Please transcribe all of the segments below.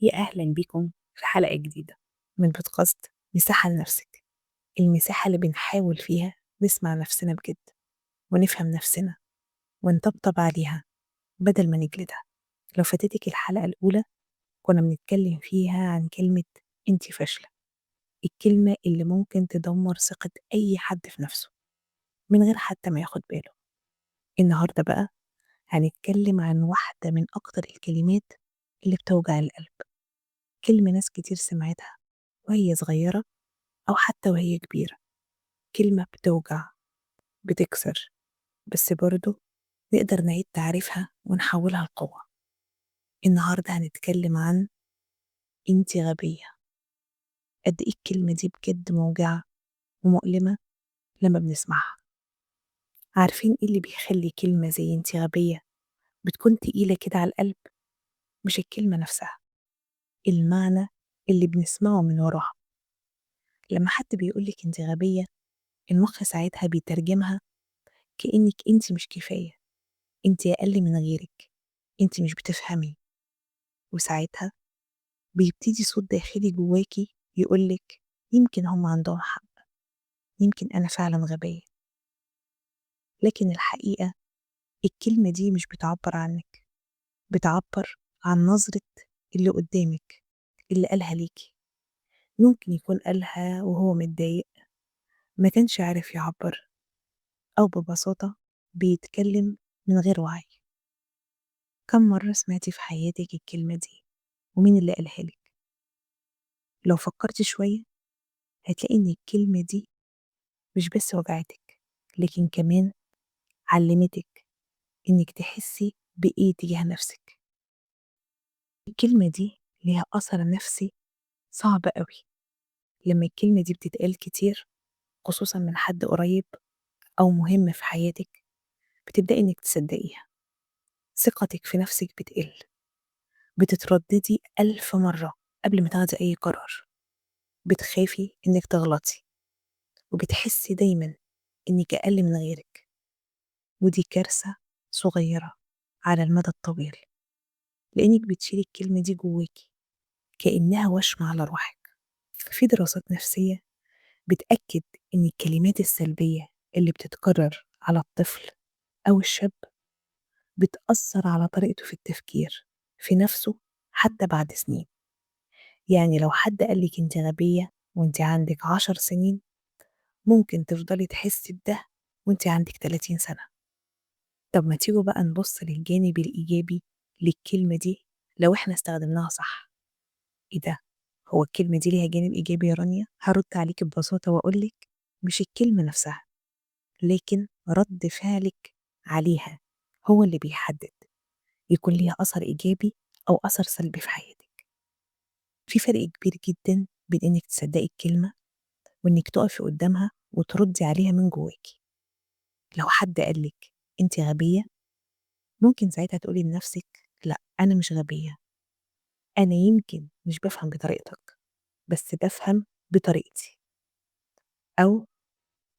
يا أهلا بيكم في حلقة جديدة من بودكاست مساحة لنفسك، المساحة اللي بنحاول فيها نسمع نفسنا بجد ونفهم نفسنا ونطبطب عليها بدل ما نجلدها. لو فاتتك الحلقة الأولى كنا بنتكلم فيها عن كلمة انتي فاشلة، الكلمة اللي ممكن تدمر ثقة أي حد في نفسه من غير حتى ما ياخد باله. النهاردة بقى هنتكلم عن واحدة من أكتر الكلمات اللي بتوجع القلب، كلمة ناس كتير سمعتها وهي صغيرة أو حتى وهي كبيرة، كلمة بتوجع، بتكسر، بس برضه نقدر نعيد تعريفها ونحولها لقوة. النهاردة هنتكلم عن انتي غبية. قد ايه الكلمة دي بجد موجعة ومؤلمة لما بنسمعها. عارفين ايه اللي بيخلي كلمة زي انتي غبية بتكون تقيلة كده على القلب؟ مش الكلمة نفسها، المعنى اللي بنسمعه من وراها. لما حد بيقولك انتي غبية، المخ ساعتها بيترجمها كأنك انتي مش كفاية، انتي أقل من غيرك، انتي مش بتفهمي. وساعتها بيبتدي صوت داخلي جواكي يقولك يمكن هم عندهم حق، يمكن أنا فعلا غبية. لكن الحقيقة الكلمة دي مش بتعبر عنك، بتعبر عن نظرة اللي قدامك اللي قالها ليكي. ممكن يكون قالها وهو متضايق، ما كانش عارف يعبر، أو ببساطة بيتكلم من غير وعي. كم مرة سمعتي في حياتك الكلمة دي ومين اللي قالها لك؟ لو فكرتي شوية هتلاقي إن الكلمة دي مش بس وجعتك، لكن كمان علمتك إنك تحسي بإيه تجاه نفسك. الكلمة دي ليها أثر نفسي صعب قوي. لما الكلمة دي بتتقال كتير، خصوصا من حد قريب أو مهم في حياتك، بتبدأي إنك تصدقيها. ثقتك في نفسك بتقل، بتترددي 1000 مرة قبل ما تاخدي أي قرار، بتخافي إنك تغلطي، وبتحسي دايما إنك أقل من غيرك. ودي كارثة صغيرة على المدى الطويل، لأنك بتشيلي الكلمة دي جواكي كأنها وشمة على روحك. في دراسات نفسية بتأكد إن الكلمات السلبية اللي بتتكرر على الطفل أو الشاب بتأثر على طريقته في التفكير في نفسه حتى بعد سنين. يعني لو حد قالك انت غبية وانت عندك 10 سنين، ممكن تفضلي تحسي بده وانت عندك 30 سنة. طب ما تيجوا بقى نبص للجانب الإيجابي للكلمة دي لو احنا استخدمناها صح. ايه ده؟ هو الكلمة دي ليها جانب إيجابي يا رانيا؟ هرد عليك ببساطة وأقولك مش الكلمة نفسها، لكن رد فعلك عليها هو اللي بيحدد يكون ليها أثر إيجابي أو أثر سلبي في حياتك. في فرق كبير جدا بين إنك تصدقي الكلمة وإنك تقفي قدامها وتردي عليها من جواكي. لو حد قالك أنت غبية، ممكن ساعتها تقولي لنفسك لا أنا مش غبية، أنا يمكن مش بفهم بطريقتك بس بفهم بطريقتي، أو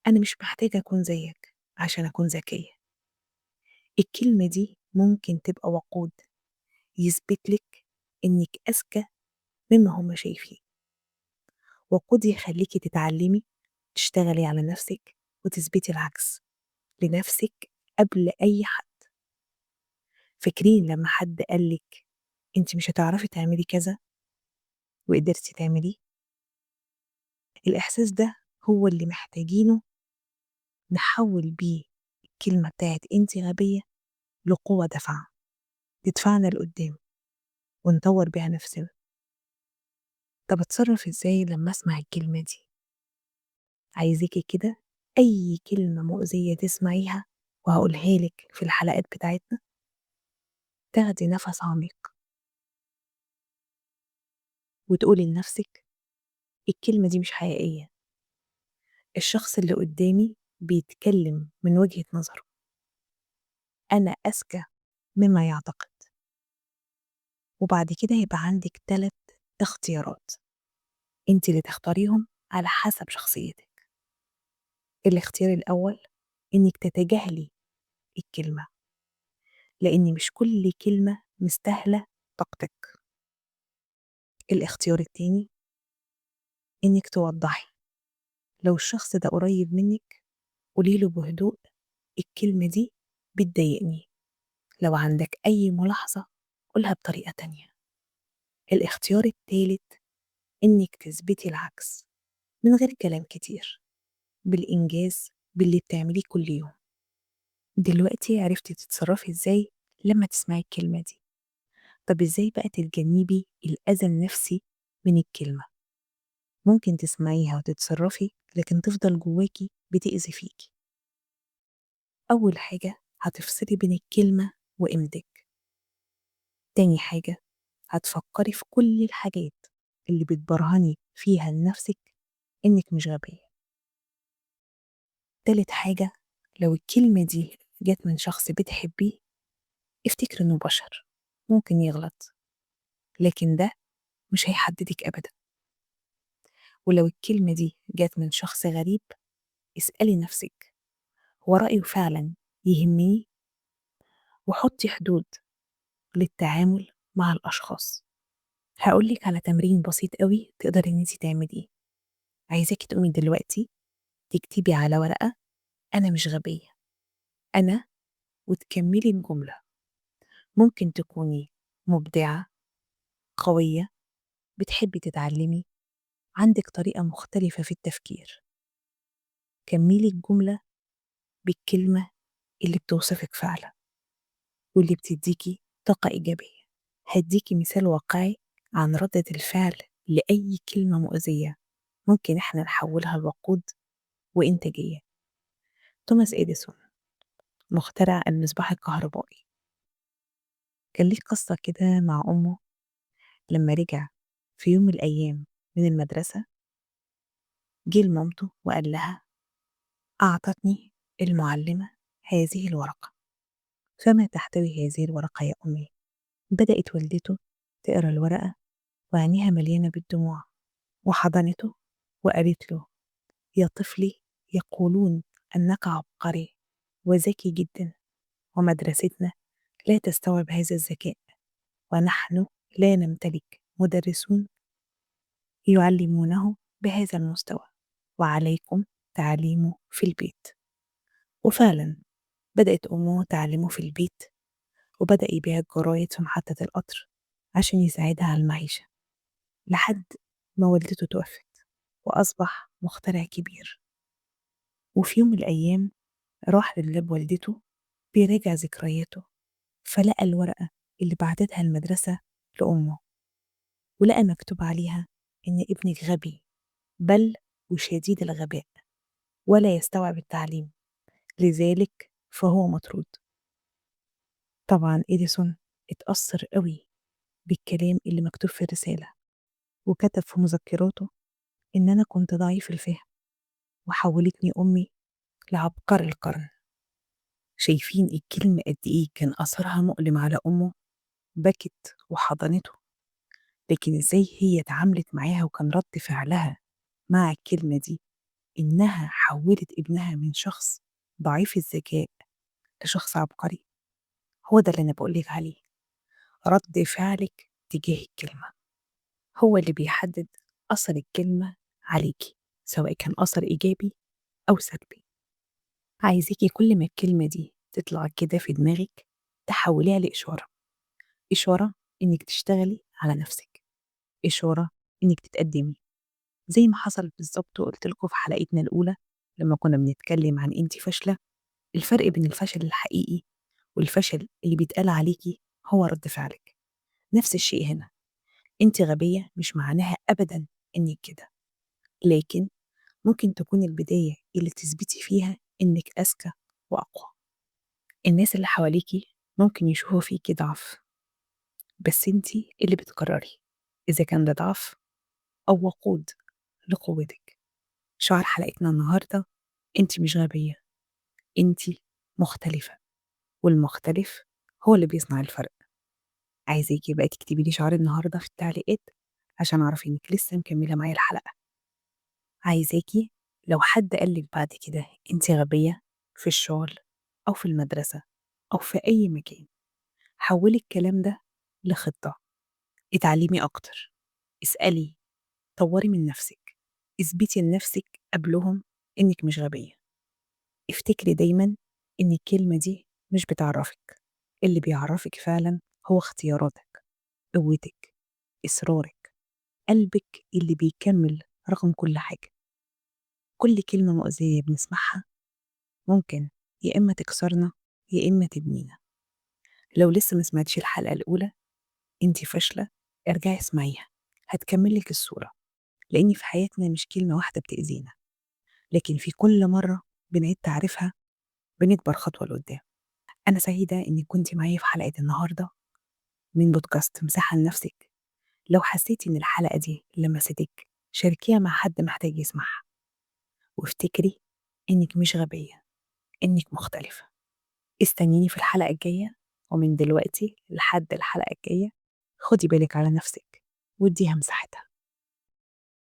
أنا مش محتاجة أكون زيك عشان أكون ذكية. الكلمة دي ممكن تبقى وقود يثبت لك إنك أذكى مما هم شايفين، وقود يخليكي تتعلمي تشتغلي على نفسك وتثبتي العكس لنفسك قبل أي حد. فاكرين لما حد قالك أنت مش هتعرفي تعملي كذا وقدرتي تعمليه؟ الإحساس ده هو اللي محتاجينه نحول بيه الكلمة بتاعت أنت غبية لقوة دفعة تدفعنا لقدام ونطور بيها نفسنا. طب اتصرف ازاي لما اسمع الكلمة دي؟ عايزاكي كده أي كلمة مؤذية تسمعيها وهقولها لك في الحلقات بتاعتنا، تاخدي نفس عميق وتقولي لنفسك الكلمة دي مش حقيقية، الشخص اللي قدامي بيتكلم من وجهة نظره، أنا أذكى مما يعتقد. وبعد كده يبقى عندك 3 اختيارات انت اللي تختاريهم على حسب شخصيتك. الاختيار الأول إنك تتجاهلي الكلمة، لأن مش كل كلمة مستاهلة طاقتك. الاختيار التاني إنك توضحي، لو الشخص ده قريب منك قوليله بهدوء الكلمة دي بتضايقني، لو عندك أي ملاحظة قولها بطريقة تانية. الاختيار التالت إنك تثبتي العكس من غير كلام كتير، بالإنجاز، باللي بتعمليه كل يوم. دلوقتي عرفتي تتصرفي إزاي لما تسمعي الكلمة دي. طب إزاي بقى تتجنبي الأذى النفسي من الكلمة؟ ممكن تسمعيها وتتصرفي لكن تفضل جواكي بتأذي فيكي. أول حاجة هتفصلي بين الكلمة وقيمتك. تاني حاجة هتفكري في كل الحاجات اللي بتبرهني فيها لنفسك إنك مش غبية. تالت حاجة لو الكلمة دي جت من شخص بتحبيه افتكري إنه بشر ممكن يغلط، لكن ده مش هيحددك أبدا. ولو الكلمة دي جت من شخص غريب اسألي نفسك هو رأيه فعلا يهمني؟ وحطي حدود للتعامل مع الأشخاص. هقولك على تمرين بسيط قوي تقدري إن انتي تعمليه. عايزاكي تقومي دلوقتي تكتبي على ورقة أنا مش غبية، أنا، وتكملي الجملة. ممكن تكوني مبدعة، قوية، بتحبي تتعلمي، عندك طريقة مختلفة في التفكير. كملي الجملة بالكلمة اللي بتوصفك فعلا واللي بتديكي طاقة إيجابية. هديكي مثال واقعي عن ردة الفعل لأي كلمة مؤذية ممكن إحنا نحولها لوقود وإنتاجية. توماس إديسون مخترع المصباح الكهربائي كان ليه قصة كده مع أمه. لما رجع في يوم من الأيام من المدرسة جه لمامته وقال لها أعطتني المعلمة هذه الورقة، فما تحتوي هذه الورقة يا أمي؟ بدأت والدته تقرأ الورقة وعينيها مليانة بالدموع، وحضنته وقالت له يا طفلي يقولون أنك عبقري وذكي جدا، ومدرستنا لا تستوعب هذا الذكاء، ونحن لا نمتلك مدرسون يعلمونه بهذا المستوى، وعليكم تعليمه في البيت. وفعلا بدأت أمه تعلمه في البيت، وبدأ يبيع الجرايد في محطة القطر عشان يساعدها على المعيشة، لحد ما والدته توفت وأصبح مخترع كبير. وفي يوم من الأيام راح للاب والدته بيراجع ذكرياته، فلقى الورقة اللي بعتتها المدرسة لأمه، ولقى مكتوب عليها إن ابنك غبي بل وشديد الغباء ولا يستوعب التعليم، لذلك فهو مطرود. طبعا إديسون اتأثر قوي بالكلام اللي مكتوب في الرسالة، وكتب في مذكراته إن أنا كنت ضعيف الفهم وحولتني أمي لعبقري القرن. شايفين الكلمة قد إيه كان أثرها مؤلم على أمه؟ بكت وحضنته، لكن إزاي هي اتعاملت معاها وكان رد فعلها مع الكلمة دي إنها حولت ابنها من شخص ضعيف الذكاء لشخص عبقري. هو ده اللي أنا بقولك عليه، رد فعلك تجاه الكلمة هو اللي بيحدد أثر الكلمة عليكي، سواء كان أثر إيجابي أو سلبي. عايزاكي كل ما الكلمة دي تطلع كده في دماغك تحوليها لإشارة، إشارة إنك تشتغلي على نفسك، إشارة إنك تتقدمي، زي ما حصل بالظبط وقلت لكم في حلقتنا الأولى لما كنا بنتكلم عن أنتي فاشلة. الفرق بين الفشل الحقيقي والفشل اللي بيتقال عليكي هو رد فعلك. نفس الشيء هنا، أنتي غبية مش معناها أبداً إنك كده، لكن ممكن تكون البداية اللي تثبتي فيها إنك أذكى وأقوى. الناس اللي حواليكي ممكن يشوفوا فيكي ضعف، بس أنتي اللي بتقرري إذا كان ده ضعف أو وقود لقوتك. شعار حلقتنا النهاردة: أنتي مش غبية، أنتي مختلفة، والمختلف هو اللي بيصنع الفرق. عايزاكي بقى تكتبي لي شعار النهاردة في التعليقات عشان أعرف إنك لسه مكملة معايا الحلقة. عايزاكي لو حد قالك بعد كده أنتي غبية في الشغل أو في المدرسة أو في أي مكان، حولي الكلام ده لخطة، اتعلمي أكتر، اسألي، طوري من نفسك، اثبتي لنفسك قبلهم إنك مش غبية. افتكري دايما إن الكلمة دي مش بتعرفك، اللي بيعرفك فعلا هو اختياراتك، قوتك، إصرارك، قلبك اللي بيكمل رغم كل حاجة. كل كلمة مؤذية بنسمعها ممكن يا إما تكسرنا يا إما تبنينا. لو لسه ما سمعتش الحلقة الأولى أنت فاشلة، ارجعي اسمعيها، هتكملك الصورة. لأن في حياتنا مش كلمة واحدة بتأذينا، لكن في كل مرة بنعيد تعريفها بنكبر خطوة لقدام. أنا سعيدة إنك كنت معايا في حلقة النهاردة من بودكاست مساحة لنفسك. لو حسيتي إن الحلقة دي لمستك، شاركيها مع حد محتاج يسمعها. وافتكري إنك مش غبية، إنك مختلفة. استنيني في الحلقة الجاية، ومن دلوقتي لحد الحلقة الجاية خدي بالك على نفسك واديها مساحتها.